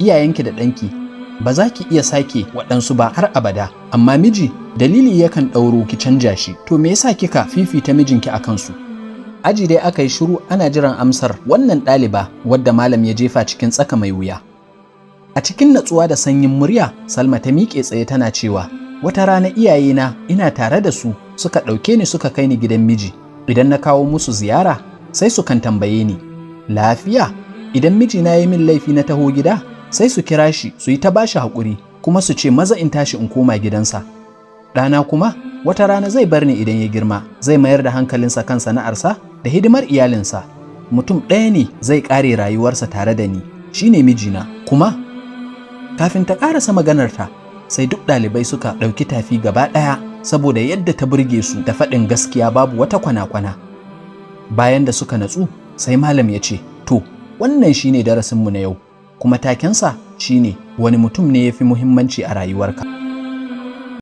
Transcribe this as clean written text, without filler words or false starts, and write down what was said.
Iyayenki da ɗanki ba za ki iya sake waɗansu ba har abada, amma miji dalili yakan ɗauro ki canja shi. To me yasa kika fifita mijinki a kansu? Aji dai aka yi shiru ana jiran amsar wannan ɗaliba wadda malam ya jefa cikin tsaka mai wuya. A cikin natsuwa da sanyin murya, Salma ta miƙe tsaye tana cewa, "Wata rana iyayena ina tare da su suka ɗauke ni suka kai ni gidan miji. Idan na kawo musu ziyara, sai su kan tambaye ni, 'Lafiya?' Idan mijina ya yi min laifi na taho gida, sai su kira shi su yi ta bashi haƙuri, kuma su ce maza in tashi in koma gidansa. Ɗana kuma wata rana zai bar ni idan ya girma, zai mayar da hankalinsa kan sana'arsa da hidimar iyalinsa. Mutum ɗaya ne zai ƙare rayuwarsa tare da ni, shine mijina." Kuma kafin ta ƙarasa maganarta, sai duk ɗalibai suka ɗauki tafi gaba ɗaya saboda yadda ta burge su da faɗin gaskiya babu wata kwana-kwana. Bayan da suka natsu, sai malam ya ce, "To, wannan shine darasinmu na yau, kuma takensa shine wani mutum ne ya fi muhimmanci a rayuwarka."